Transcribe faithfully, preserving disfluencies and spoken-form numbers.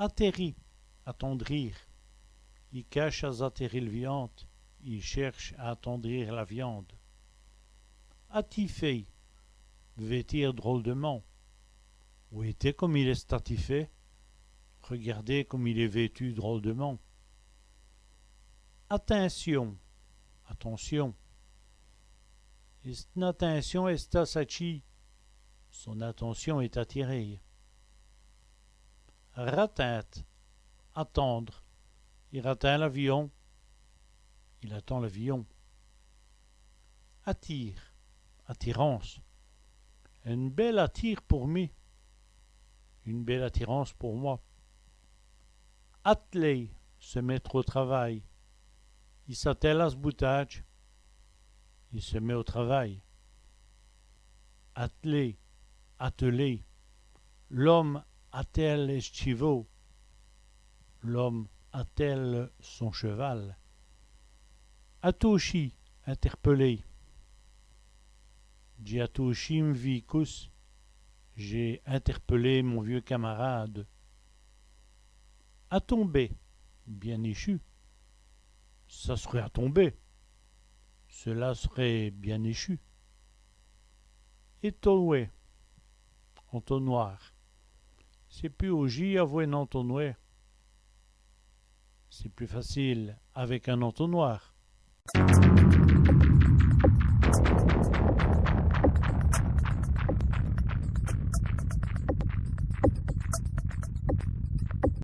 Atèri, attendrir. I cache a-z-atèri l' viande, il cherche à attendrir la viande. Atifé, vêtir drôledemint. Wétèz come il èst atifé, regardez comme il est vêtu drôledemint. Atincion, attention. S'n atincion èst assatchîye, son attention est attirée. Ratinde, attendre. I ratind l'avion, il attend l'avion. Attire, attirance. Ène bèle attire pour mi, une belle attirance pour moi. Atelér, se mettre au travail. I s'atèle a s' boutâdje, il se met au travail. Atelér, atteler. L'ome attèle ès tch'vau, l'homme attelle son cheval. Atauchî, interpeller. Dj'é atauchî m' vî cosse, j'ai interpellé mon vieux camarade. Atombé, bien échu. Ça s'reut atombé, cela serait bien échu. Ètonwè, entonnoir. C'èst pus aujî avou in-entonwè. C'est plus facile avec un entonnoir.